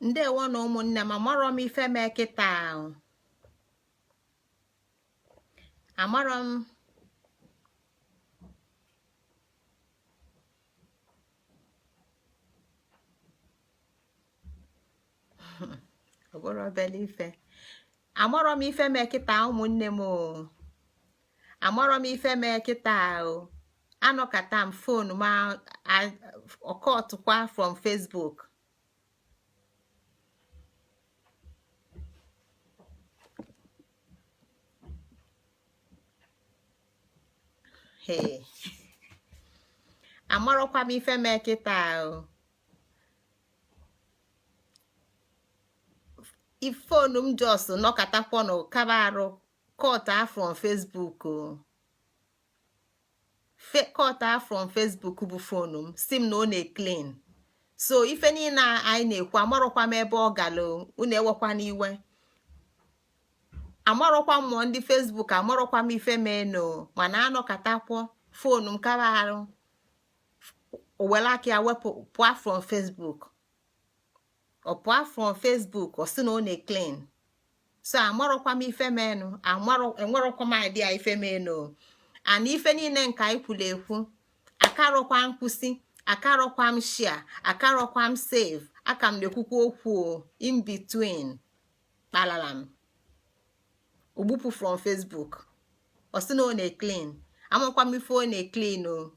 Ndewo na ụmụnne m. Amarọ m ife mee kịta ahụ. Amarọ m. Ọ bụrụ obele ife. Amarọ m ife mee kịta, ụmụnne m o. Amarọ m ife mee kịta o. Anọkata m, phone m ọkọtụkwa from Facebook. Hey, amarọkwa m ife mee kịta o. Phone m just nọkatakwanụ kaba arụ cut from Facebook o. Cut from Facebook bụ phone m si m na ọ na-eclean. So ife niile anyị na-ekwu, amarọkwa m ebe ọ galụ. Unu ewekwa n'iwe. Amarọkwa m ndị Facebook, amarọkwa m ife meenụ, mana anọkatakwo phone m kaba arụ were aka ya wepụ, pụọ from Facebook. Ọ pụọ from Facebook, ọ sị na ọ na-eclean. So amarọkwa m ife menụ, enwerọkwa m idea ife menụ. Ana ife niile nke anyị kwuru ekwu, akarọkwa nkwụsị, akarọkwa m share, akarọkwa m save. Aka m na-ekwukwa okwu in between. Kpalala m ogbupụ from Facebook, ọ sị na ọ na-eclean. Amakwa m ife ọ na-eclean o.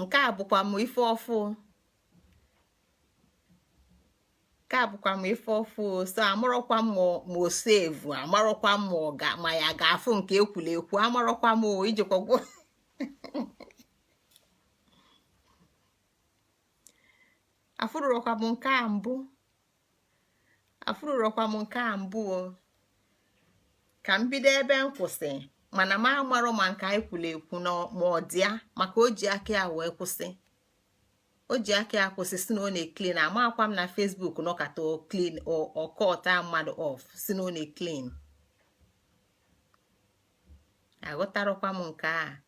Nke a bụkwa m ife ọfụ, nke a bụkwa m ife ọfụ. So amarọkwa m ma o save, amarọkwa m ma ọ ga ma ya ga-afụ nke ekwuru ekwu. Amarọkwa m o ijikwa gwụ. Afụrụrọkwa m nke a mbụ, afụrụrọkwa m nke a mbụ o. Ka m bido ebe m kwụsị, mana m amarọ ma nke anyị kwuru ekwu na ma ọ dị ya, maka o ji aka ya wee kwụsị. O ji aka ya kwụsị, si na ọ na-eclean. Amakwa m na Facebook nọkata clean, ọkọta mmadụ off, si na ọ na-eclean. Aghọtarọkwa m nke a,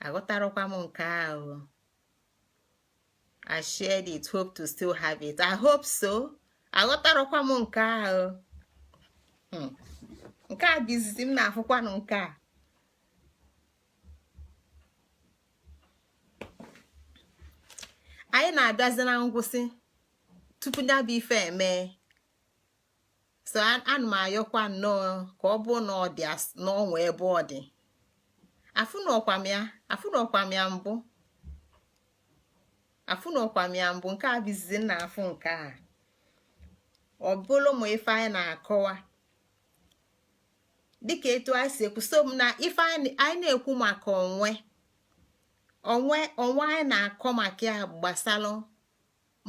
aghọtarọkwa m nke a o. I shared it, hope to still have it. I hope so. Aghọtarọkwa m nke a o. Nke a bụ izizi m na-afụkwanụ nke a. Anyị na-abịazi na ngwụsị tupu ya bụ ife eme. So ana m ayọkwa nnọọ ka ọ bụ na ọ dị n'ọnwa ebe ọ dị. Afụnọkwa m ya, afụnọkwa m ya mbụ, afụnọkwa m ya mbụ. Nke a bụ izizi m na-afụ nke a. Ọ bụrụ ma ife anyị na-akọwa dịka etu anyị si ekwu, so m na ife anyị na-ekwu maka onwe onwe onwe anyị na-akọ maka ya gbasalụ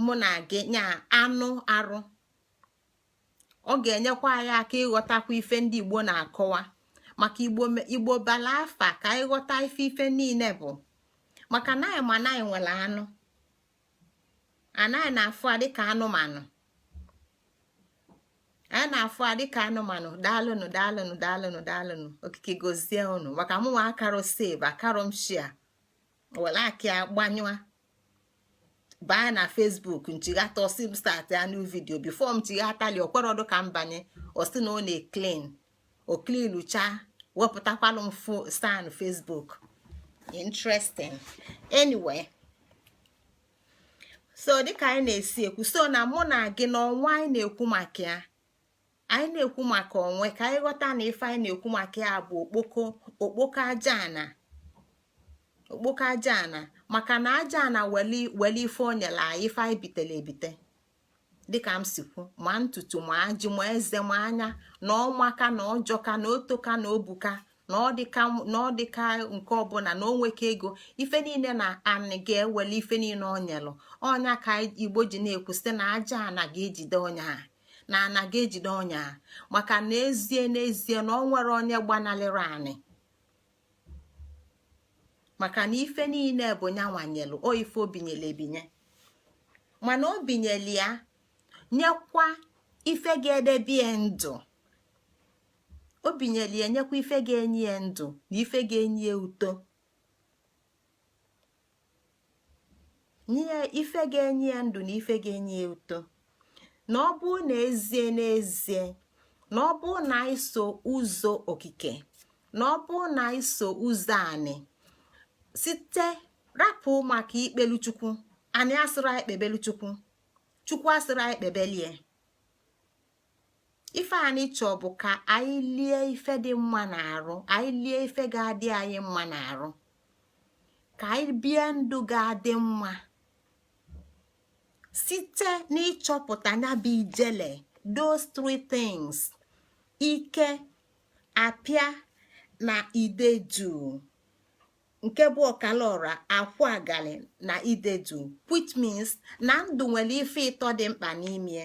mụ na gị nya anụ arụ. Ọ ga-enyekwa anyị aka ịghọtakwa ife ndị Igbo na-akọwa maka Igbo. Igbo bala afa ka anyị ghọta ife ife niile bụ, maka na anyị ma na anyị nwere anụ anaghị na-afụ a dịka anụmanụ. Anyị na-afụ a dịka anụmanụ. Daalụnụ, daalụnụ, daalụnụ, daalụnụ. Okike gozie unu. Maka mụnwa akarọ save, akarọ m share, were aka ya gbanyụa baa na Facebook. Nchighata, osi m start ya new video. Before m chighatali, okwerodo ka m banye, osi na ọ na-eclean. O cleanucha, wepụtakwalụ m stan Facebook. Interesting. Anyway, so dịka anyị na-esi ekwu, so na mụ na gị na ọnwa anyị na-ekwu maka ya, anyị na-ekwu maka onwe, ka anyị ghọta na ife anyị na-ekwu maka ya bụ okpoko, okpoko aja ana, okpoko aja ana. Maka na aja ana weli weli ife o nyere anyị, ife anyị bitere ebite, dịka m si kwu, ma ntutu, ma ajị, ma eze, ma anya, na ọmaka, na ọjọka, na otoka, na obuka, na ọ dịka nke ọbụla na onweka ego, ife niile na anị ga-ewele ife niile ọ nyelụ ọnya. Ka Igbo ji na-ekwu site na aja ana ga-ejide ọnya, na ana ga-ejide ọnya, maka na ezie n'ezie na ọ nwere onye gbanalịrị anị, maka na ife niile bụ nyanwanyelụ o ife obinyere ebinye, mana o binyere ya nyekwa ife ga-edebie ndụ. O binyere ya, nyekwa ife ga-enye ya ndụ na ife ga-enye ya uto, nye ya ife ga-enye ya ndụ na ife ga-enye ya uto. Na ọ bụ n'ezie n'ezie na ọ bụ na anyị so ụzọ okike, na ọ bụ na anyị so ụzọ anị, site rapụ maka ikpelu Chukwu. Anị asịrọ anyị kpebelu Chukwu, Chukwu asịrọ anyị kpebelie. Ife anyị chọọ bụ ka anyị lie ife dị mma n'arụ, anyị lie ife ga-adị anyị mma n'arụ, ka anyị bie ndụ ga-adị mma site n'ịchọpụta ya bụ ijele, those three things: ike, apịa na idedu, nke bụ ọkalaọra, akwụ agali na idedu, which means na ndụ nwere ife ịtọ dị mkpa n'ime.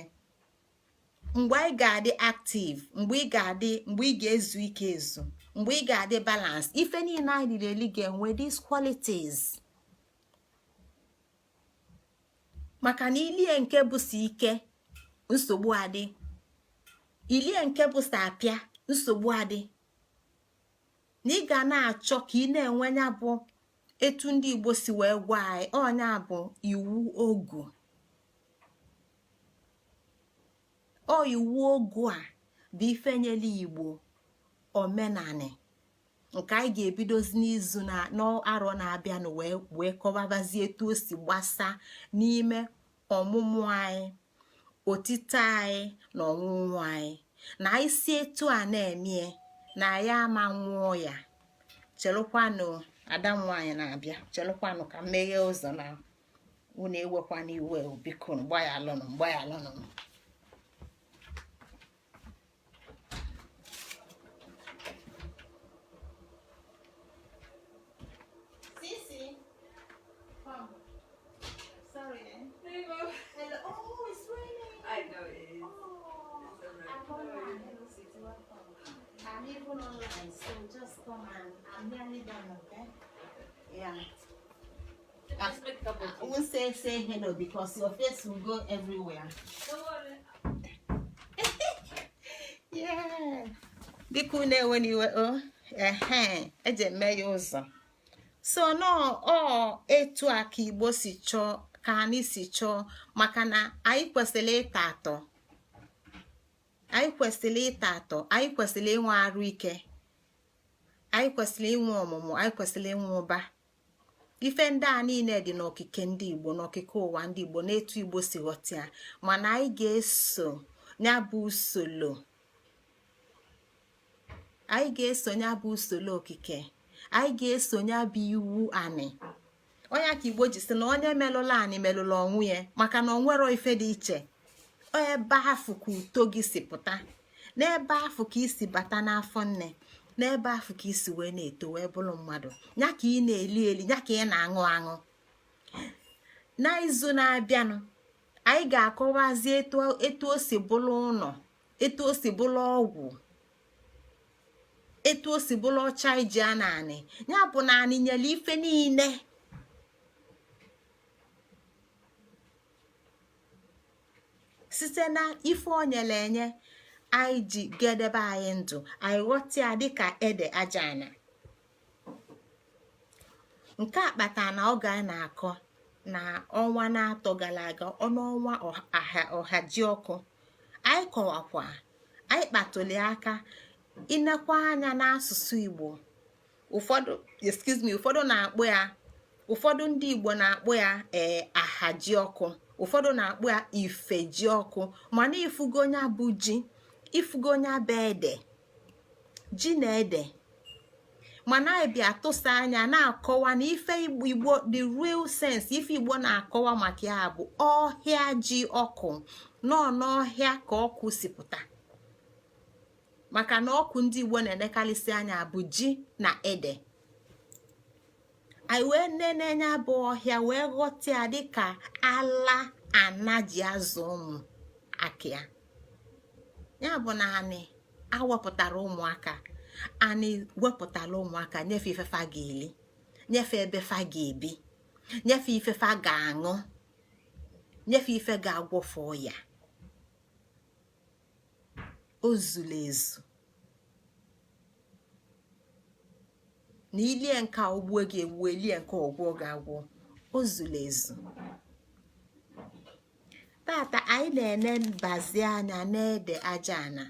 Mgbe anyị ga-adị active, mgbe ị ga-adị, mgbe ị ga-ezu ike ezu, mgbe ị ga-adị balance, ife niile anyị riri eli ga-enwe these qualities. Maka na ilie nke bụ si ike, nsogbu adị. Ilie nke bụ si apịa, nsogbu adị. Na ị ga na-achọ ka ị na-enwe ya bụ etu ndị Igbo si wee gwa anyị, ọnya bụ iwu ogu. Ọ iwu ogu a bụ ife nyere Igbo omenanị nke anyị ga-ebidozi n'izu na n'arọ na-abịanụ wee kọwabazie etu o si gbasa n'ime ọmụmụ anyị, otite anyị na ọnwụnwụ anyị, na anyị si etu a na-emie na ya ama nwụọ ya. Chelụkwanụ, ada m nwaanyị na-abịa. Chelụkwanụ ka m meghee ụzọ na unu ewekwana iwe, biko gbaghalụnụ, gbaghalụnụ. Sisi, come. Sorry, eh? Hey, Mom. Hello. Oh, it's raining. I know it is. Oh, It's alright. I'm online. Hello, sweetie. Welcome. I'm even online, so just come and I'm nearly done, okay? Yeah. Let's make a cup of I tea. won't say hello because your face will go everywhere. Come on. Yeah. Biko unu ewena iwe o. Ehe, eji eme ya ụzọ. So nọ ọ etu a ka Igbo si chọọ ka anyị si chọọ, maka na anyị kwesịrị ịta atọ, anyị kwesịrị ịta atọ, anyị kwesịrị inwe arụ ike, anyị kwesịrị inwe ọmụmụ, anyị kwesịrị inwe ụba. Ife ndị a niile dị n'okike ndị Igbo, n'okike ụwa ndị Igbo, n'etu Igbo si ghọta ya. Mana anyị ga-eso ya bụ usoro, anyị ga-eso ya bụ usoro okike, anyị ga-eso ya bụ iwu anị. Onye ka Igbo ji sị na onye melụla anị melụla onwe ya, maka na o nwero ife dị iche. Ebe afụ ka uto gị si pụta, n'ebe afụ ka isi bata n'afọ nne, n'ebe afụ ka isi wee na-eto wee bụrụ mmadụ, ya ka ị na-eli eli, ya ka ị na-aṅụ aṅụ. N'izu na-abịanụ anyị ga-akọwazi etu o si bụrụ ụlọ, etu o si bụrụ ọgwụ, etu o si bụrụ ọcha iji a naanị ya bụ na anị nyere ife niile. Site na ife o nyere enye anyị ji gedebe anyị ndụ, anyị ghọta ya dịka ede aja ana. Nke a kpatara na oge anyị na-akọ na ọnwa na-atọ gara aga, ọnụọnwa ọha ji ọkụ, anyị kọwakwa, anyị kpatụli aka inekwa anya n'asụsụ Igbo. Ụfọdụ, excuse me, ụfọdụ na-akpọ ya, ụfọdụ ndị Igbo na-akpọ ya ee ahaji ọkụ, ụfọdụ na-akpọ ya ifeji ọkụ. Mana ifugo nya bụ ji, ifugo nya bụ ede, ji na ede. Mana anyị bịa tụsa anya na-akọwa na ife Igbo, the real sense ife Igbo na-akọwa maka ya bụ ọhịa ji ọkụ, nọ n'ọhịa ka ọkụ si pụta. Maka na ọkụ ndị Igbo na-enekarịsị anya bụ ji na ede. Anyị wee nene anya bụ ọhịa wee ghọta ya dịka ala ana ji azụ ụmụ aka ya. Ya bụ na anị awepụtara ụmụaka, anị wepụtara ụmụaka, nyefe ife fa ga-eli, nyefe ebe fa ga-ebi, nyefe ife fa ga-aṅụ, nyefe ife ga-agwọfọ ya. O zuru ezu. Na ilie nke a ogbue gị egbu, elie nke ọgwụ ga-agwụ, o zuru ezu. Tata anyị na-ene mbazi anya n'ede aja ana.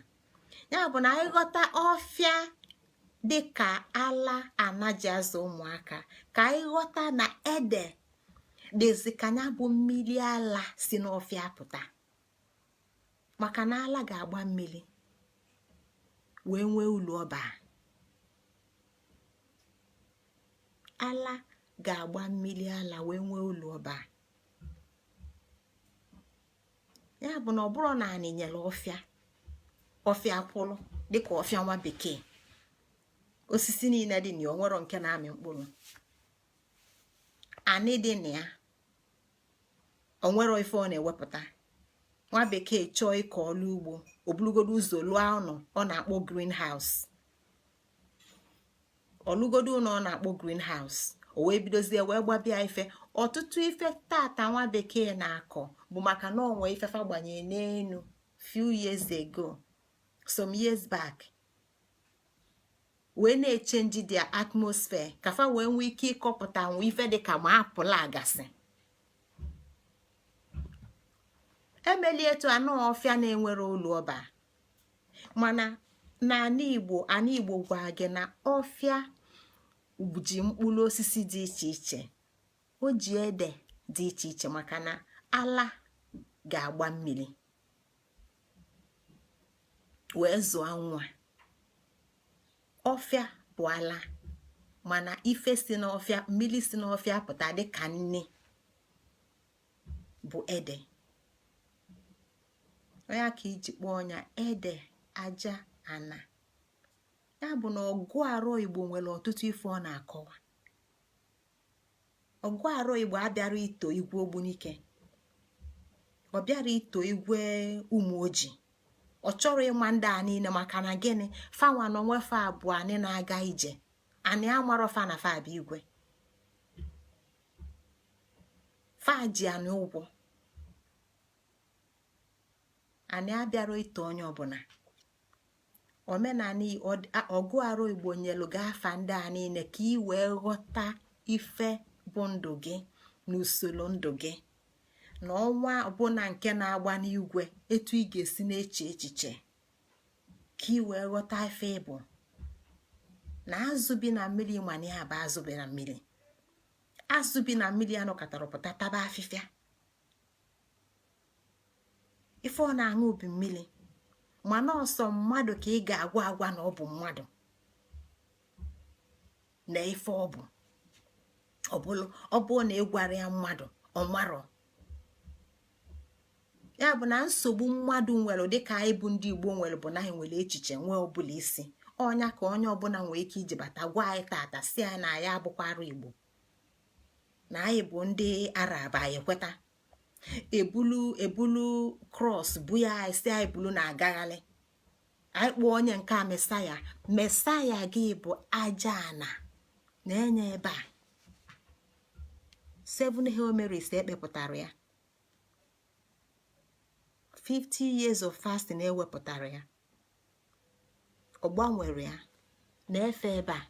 Ya bụ na anyị ghọta ọfịa dịka ala anaji azụ ụmụaka, ka anyị ghọta na ede dịzi ka ya bụ mmiri ala si n'ọfịa pụta, maka na ala ga-agba mmiri wee nwee ụlọ ọba. Ala ga-agba mmiri ala wee nwee ụlọ ọba. Ya bụ na ọ bụrụ na anyị nyere ọfịa, ọfịa kwụrụ dịka ọfịa nwa bekee, osisi niile dị na ya, onwero nke na-amị mkpụrụ. Anị dị na ya, onwero ife ọ na-ewepụta. Nwa bekee chọọ ịkọ ọlụ ugbo, o bulugodo ụzọ lụọ ụlọ ọ na-akpọ greenhouse. Ọlụgodo ụlọ ọ na-akpọ greenhouse, o wee bidozie wee gbabịa ife. Ọtụtụ ife tata nwa bekee na-akọ bụ maka na onwe ifefa gbanye n'enu few years ago, some years back, wee na-echange their atmosphere ka fa wee nwee ike ịkọpụta nwe ife dịka ma apple agasị. Emeli etu anụ ọfịa na-enwere olu ọba. Mana n'ala Igbo, ana Igbo gwa gị na ọfịa ji mkpụrụ osisi dị iche iche, o ji ede dị iche iche, maka na ala ga-agba mmiri wee zụọ nwa. Ọfịa bụ ala, mana ife si n'ọfịa, mmiri si n'ọfịa pụta dịka nne bụ ede. Ya ka iji kpọọ ya ede aja ana. Ya bụ na ọgụ arụ Igbo nwere ọtụtụ ife ọ na-akọwa. Ọgụ arụ Igbo abịara ito igwe Ogbunike, ọ bịara ito igwe ụmụ ojii. Ọ chọrọ ịma ndị a niile, maka na gịnị? Fanwa na onwe fa abụọ anyị na-aga ije, anyị amarọ fa na fa bụ igwe. Fa ji anyị ụgwọ. Anyị abịara ito onye ọbụla. Omenala ọgụ arụ Igbo nyelu gị afa ndị a niile ka ị wee ghọta ife bụ ndụ gị na usoro ndụ gị na ọnwa ọbụla nke na-agba n'igwe, etu ị ga-esi na-eche echiche ka ị wee ghọta ife ịbụ na azụ bi na mmiri. Mana ya bụ azụ bi na mmiri, azụ bi na mmiri anọkọtara pụta taba afịfịa. Ife ọ na-aṅụ bụ mmiri. Mana ọsọ mmadụ ka ị ga-agwa agwa na ọ bụ mmadụ na ife ọ bụ. Ọ bụ na ịgwara ya mmadụ, ọ marọ. Ya bụ na nsogbu mmadụ nwere dịka anyị bụ ndị Igbo nwere bụ na anyị nwere echiche nwee ọbụla isi ọnya ka onye ọbụla nwee ike iji bata gwa anyị tata si anyị na anyị abụkwara Igbo, na anyị bụ ndị Arab. Anyị ekweta, ebulu ebulu cross bụ ya anyị si anyị bulu na-agagharị. Anyị kpọọ onye nke a Messiah. Messiah gị bụ aja ana na-enye ebe a. Seven Hail Marys ekpepụtara ya, 50 years of fasting ewepụtara ya, ọ gbanwere ya na-efe ebe a.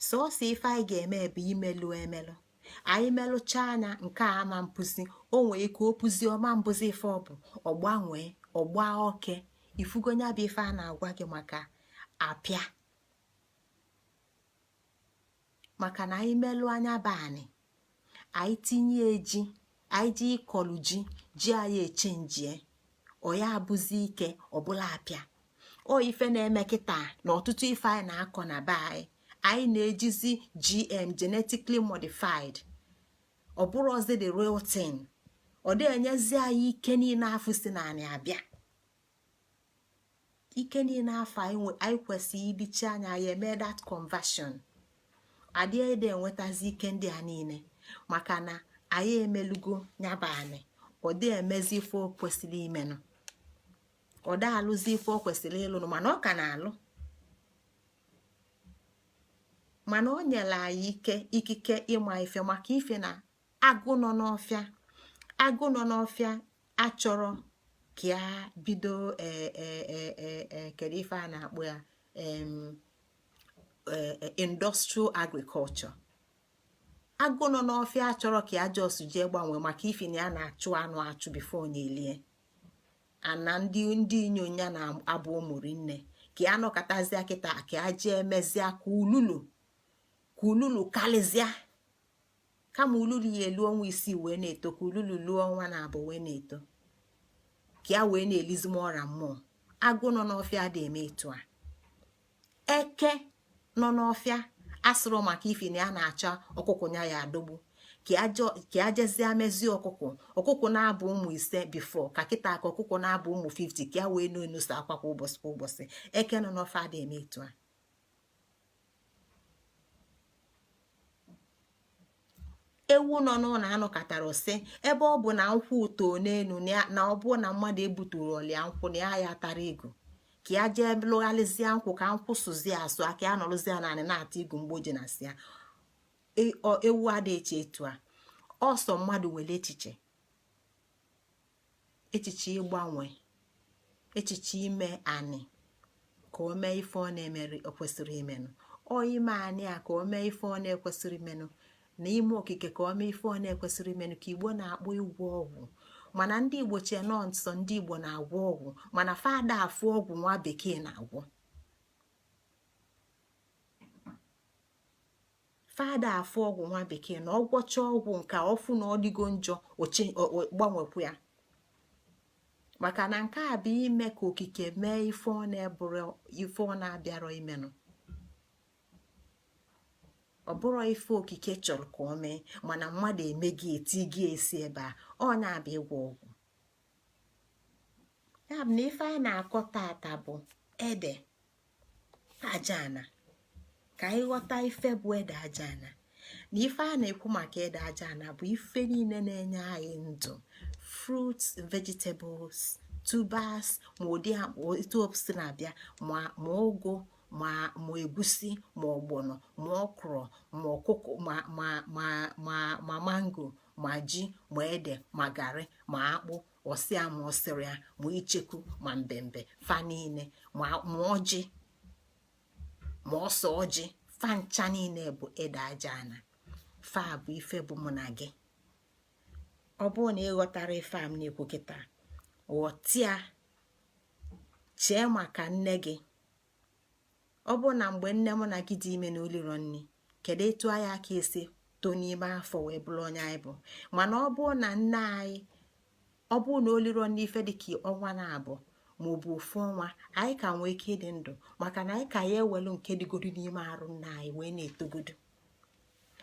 Sọọsọ ife anyị ga-eme bụ imelụ emelụ. Anyị melụcha anya nke a ama mpụzi, o nwee ike opụzi ọma mbụzi ife ọ bụ, ọ gbanwee, ọgba oke ifugo. Nya bụ ife a na-agwa gị maka apịa, maka na anyị melụ anya bụ anị anyị tinye ji, anyị ji ịkọlụ ji, ji anyị echenjie, ọ ya abụzi ike ọbụla apịa. O ife na-eme kịta na ọtụtụ ife anyị na-akọ na be anyị, anyị na-ejizi GM, genetically modified. Ọ bụrụzi the real thing. Ọ dị enyezi anyị ike niile afụ si na anyị abịa, ike niile afọ anyị kwesịrị ibichi anya anyị eme that conversion. Adịghị ede enwetazi ike ndị a niile, maka na anyị emelugo nyaba anyị. Ọ dị emezi ife o kwesịrị imenụ, ọ dị alụzi ife o kwesịrị ịlụnụ, mana ọ ka na-alụ. Mana o nyere anyị ike, ikike ịma ife, maka ife na agụ nọ n'ọfịa, agụ nọ n'ọfịa achọrọ ka ya bido. Kedu ife a na-akpọ ya? Industrial agriculture. Agụ nọ n'ọfịa chọrọ ka ya just jee gbanwee maka ifi na ya na-achụ anụ achụ before na-elie ana. Ndị inyom ya na-abụ ụmụrụ nne ka ya nọkọtazie kịta ka ya jee mezie ka ululu, ka ululu kalịzịa. Kama ululu ya elu ọnwa 6 wee na-eto, ka ululu luo ọnwa 2 wee na-eto, ka ya wee na-elizi ọra mmụọ. Agụ nọ n'ọfịa dị eme etu a. Eke nọ n'ọfịa asụrụ maka ifi na ya na-achọ ọkụkọ ya ya adọgbu, ka ya jezie mezie ọkụkọ, ọkụkọ na-abụ ụmụ 5 before, ka kịta ka ọkụkọ na-abụ ụmụ 50, ka ya wee na-enuso akwa kwa ụbọchị kwa ụbọchị. Eke nọ n'ọfịa dị eme etu a. Ewu nọ n'ụlọ anụkatara sị ebe ọ bụ na nkwụ too n'elu, na ọ bụ na mmadụ ebuturu ọlịa nkwụ na ya ya tara igu, ka ya jee lụgharịzie nkwụ, ka nkwụ sụzie asụ aka ya nọrụzie naanị na-ata igu mgbe o ji na asị ya. Ewu ada eche etu a. Ọsọ mmadụ were echiche, echiche ịgbanwe, echiche ime anị ka o mee ife ọ na-emeri o kwesịrị imenụ, ọ ime anị a ka o mee ife ọ na-ekwesịrị imenụ, na ime okike ka o mee ife ọ na-ekwesịrị imenụ, ka Igbo na-akpọ ịgwọ ọgwụ. Mana ndị Igbo chee nọ nsọ ndị Igbo na-agwọ ọgwụ, mana fada afụ ọgwụ nwa bekee na-agwọ, fada afụ ọgwụ nwa bekee na ọgwọcha ọgwụ nke ọfụ na ọdịgo njọ, gbanwekwu ya, maka na nke a bụ ime ka okike mee ife ọ na-ebụrụ ife ọ na-abịarọ imenụ. Ọ bụrụ ife okike chọrọ ka o mee, mana mmadụ eme gị eti gị esi ebe a, ọ na-abịa ịgwọ ọgwụ ya. Bụ na ife anyị na-akọ tata bụ ede aja ana, ka anyị ghọta ife bụ ede aja ana, na ife a na-ekwu maka ede aja ana bụ ife niile na-enye anyị ndụ: fruits, vegetables, tubers, ma ụdị etu si na-abịa, ma ụgụ, ma egusi, ma ọgbọnọ, ma ọkrọ, ma ọkụkọ, ma ma ma ma ma mango, ma ji, ma ede, ma garị, ma akpụ, ọsịa, ma ọsịrị ya, ma icheku, ma mbembe, fa niile, ma ọjị, ma ọsọ ọjị, fa ncha niile bụ ede aja ana. Fa bụ ife bụ mụ na gị. Ọ bụrụ na ị ghọtara ife a m na-ekwu kịta, ghọtịa. Chee maka nne gị. Ọ bụrụ na mgbe nne mụ na gị dị ime na oliro nri, kedu etu anyị aka esi too n'ime afọ wee bụrụ onye anyị bụ? Mana ọ bụrụ na nne anyị, ọ bụrụ na oliro nri ife dịka ọnwa 2 ma ọ bụ ofu ọnwa, anyị ka nwee ike ịdị ndụ, maka na anyị ka ya ewelu nke dịgodo n'ime arụ nna anyị wee na-etogodo.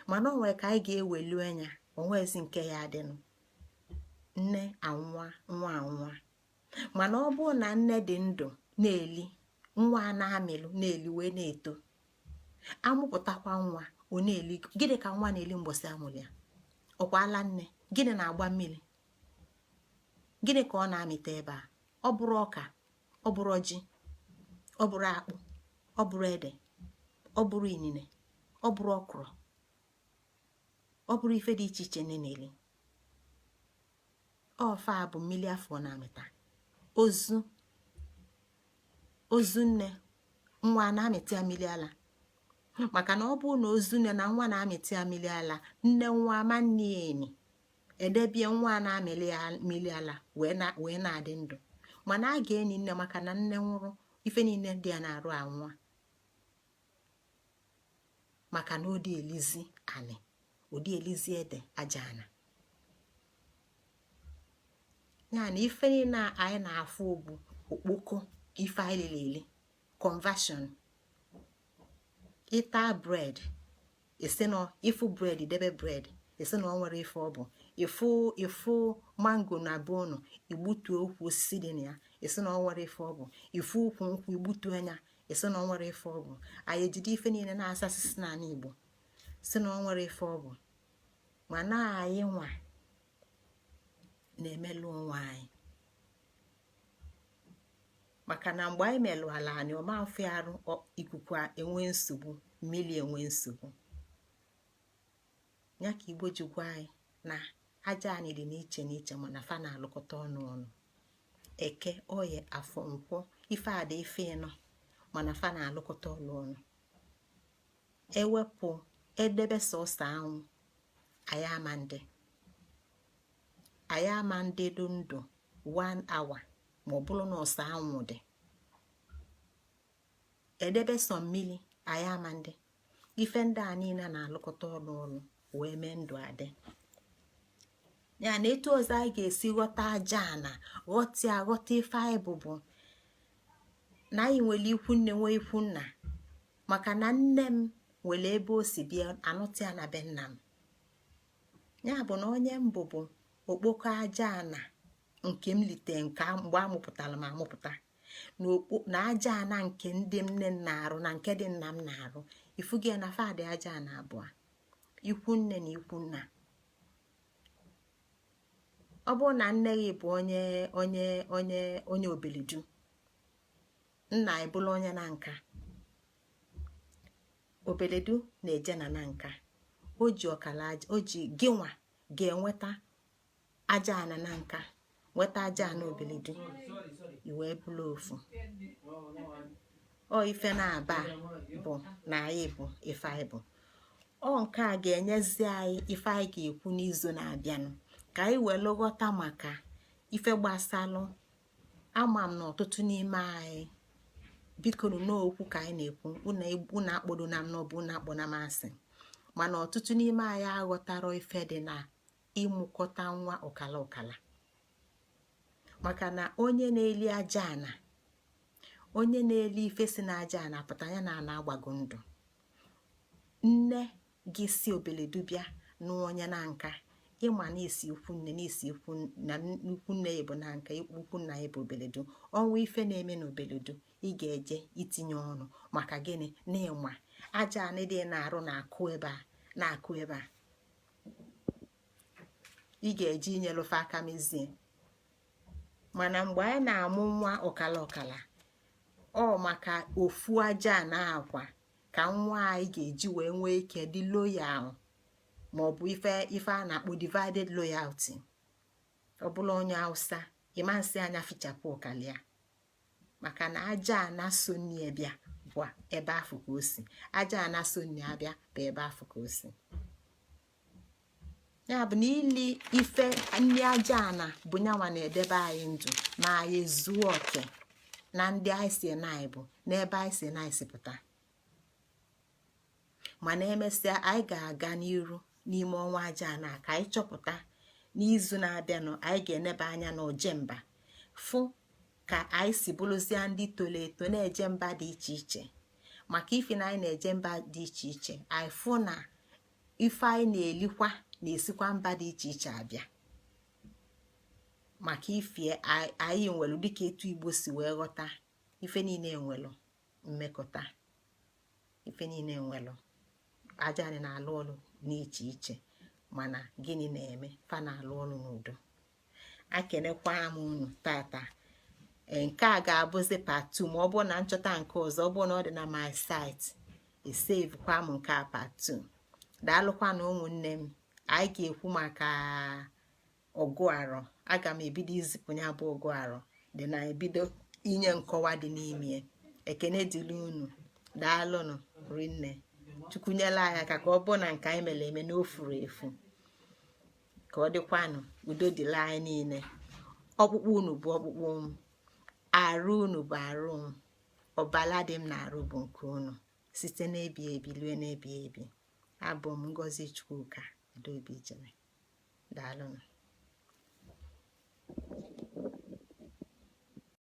Mana o nwere ka anyị ga-ewelu anya onwezi nke ya adịnụ, nne anwụa, nwa anwụa. Mana ọ bụrụ na nne dị ndụ na-eli, nwa a na-amịlụ na-eli wee na-eto, amụpụtakwa nwa, ọ na-eli. Gịnị ka nwa na-eli mgbọsị amụrụ ya? Ọkwa ala nne. Gịnị na-agba mmiri? Gịnị ka ọ na-amịta ebe a? Ọ bụrụ ọka, ọ bụrụ ji, ọ bụrụ akpụ, ọ bụrụ ede, ọ bụrụ inine, ọ bụrụ ọkrọ, ọ bụrụ ife dị iche iche nne na-eli. Ọfa bụ mmiri afọ na-amịta. Ozu, ozu nne, nwa na-amịta ya mmiri ala, maka na ọ bụrụ na ozu nne na nwa na-amịta ya mmiri ala, nne nwa ama nne ya eni edebie nwa na-amịli ya mmiri ala wee na-adị ndụ. Mana a ga-eni nne, maka na nne nwụrụ, ife niile dị ya na-arụ anwụa, maka na odi elizi anị, odi elizi ede aja ana. Ya na ife niile anyị na-afụ bụ okpoko ife anyị lili eli, conversion. Ịta bread, esi na ịfụ bread, debe bread, esi na ọ nwere ife ọ bụ. Ịfụ mango na be unu, igbutuo ukwu osisi dị na ya, esi na ọ nwere ife ọ bụ. Ịfụ ukwu nkwụ, igbutu anya, esi na ọ nwere ife ọ bụ. Anyị ejide ife niile na-asasịsị n'ala Igbo, si na ọ nwere ife ọ bụ. Mana anyị nwa na-emelụ onwe anyị, maka na mgbe anyị melụ ala anyị ọma mfe arụ, ikuku enwe nsogbu, mmiri enwe nsogbu. Ya ka Igbo ji gwa anyị na aja anyị dị n'iche n'iche, mana fa na-alụkọta ọnụ ọnụ. Eke, oye, afọ, nkwọ, ife ada, ife ịnọ. Mana fa na-alụkọta ọlụ ọnụ. Ewepụ edebe sọsọ anwụ, anyị ama ndị, anyị ama ndị dị ndụ one hour ma ọ bụrụ na ọsọ anwụ dị. Edebe sọ mmiri, anyị ama ndị. Ife ndị a niile na-alụkọta ọlụ ọnụ wee mee ndụ adị ya. Na etu ọzọ anyị ga-esi ghọta aja ana, ghọta ya, ghọta ife anyị bụ na anyị nwere ikwu nne, nwee ikwu nna, maka na nne m nwere ebe o si bịa anụta ya na be nna m. Ya bụ na onye mbụ bụ okpoko aja ana nke m lite nke mgbe amụpụtara m amụpụta na aja ana nke ndị nne m na-arụ na nke dị nna m na-arụ. Ifugi na fadị aja ana abụọ, ikwu nne na ikwu nna. Ọ bụrụ na nne gị bụ onye obelidu, nna ebụla onye na nka obeledu na-eje na nka, o ji ọkala o ji gịnwa ga-enweta aja ana na nka, nweta aja ana obeledu, iwee bụrụ ofu. Ọ ife na-aba bụ na anyị bụ ife anyị bụ. Ọ nke a ga-enyezi anyị ife anyị ga-ekwu n'izu na-abịanụ, ka anyị wee ghọta maka ife gbasalụ. Ama m na ọtụtụ n'ime anyị, bikonu, n'okwu ka anyị na-ekwu, unu akpọdo na m n'ọbụ unu akpọ na m asị, mana ọtụtụ n'ime anyị aghọtara ife dị na ịmụkọta nwa ọkala ọkala, maka na onye na-eli aja ana, onye na-eli ife si na aja ana pụta, ya na ana agbago ndụ. Nne gị si obeledu bịa nụọ onye na nka, ịma na isi ikwu nne na isi ikwu na ikwu nne ya bụ na nka, ikwu nna ya bụ obeledu. Ọnwa ife na-eme na obeledu, ị ga-eje itinye ọnụ. Maka gịnị? Na ịma aja anị dị na-arụ na-akụ ebe a, na-akụ ebe a, ị ga-eje inyelụfe aka mezie. Mana mgbe anyị na-amụ nwa ọkala ọkala, ọ maka ofu aja na akwa ka nwa anyị ga-eji wee nwee ike dị loyal, ma ọ bụ ife a na-akpọ divided loyalty. Ọ bụla onye Hausa, ịma nsị anya fichapụ ụkali ya, maka na aja ana so nne bịa bụ ebe afọ ka o si, aja ana so nne abịa bụ ebe afọ ka o si. Ya bụ na ili ife nri aja ana bụ nyanwa na-edebe anyị ndụ, ma anyị zuo oke na ndị anyị si na anyị bụ n'ebe anyị si na anyị si pụta. Mana emesịa, anyị ga-aga n'iru n'ime ọnwa aja ana ka anyị chọpụta. N'izu na-abịanụ, anyị ga-eneba anya na ojemba, fụ ka anyị si bụrụzie ndị toro eto na-eje mba dị iche iche. Maka ife na anyị na-eje mba dị iche iche, anyị fụ na ife anyị na-elikwa na-esikwa mba dị iche iche abịa. Maka ifie anyị nwere, dịka etu Igbo si wee ghọta, ife niile nwere mmekọta, ife niile nwere aja anyị na-alụ ọrụ n'iche iche. Mana gịnị na-eme fa na-alụ ọrụ n'udo? Akenekwa m unu tata. Nke a ga-abụzi part 2, ma ọ bụrụ na nchọta nke ọzọ, ọ bụrụ na ọ dị na my site, esavekwa m nke a part 2. Daalụkwa na ụmụnne m. Anyị ga-ekwu maka ọgụ arọ. Aga m ebido izipụ ya bụ ọgụ arọ dị na ebido inye nkọwa dị n'ime. Ekene dịrị unu, daalụnụ rinne. Chukwu nyela anyị aka ka ọ bụ na nke anyị mere eme na o furu efu, ka ọ dịkwanụ. Udo dịla anyị niile. Ọkpụkpụ unu bụ ọkpụkpụ m, arụ unu bụ arụ m, ọbala dị m na-arụ bụ nke unu, site n'ebi ebi lue n'ebi ebi. Abụ m Ngozi Chukwuka Adaobi Jere. Daalụnụ.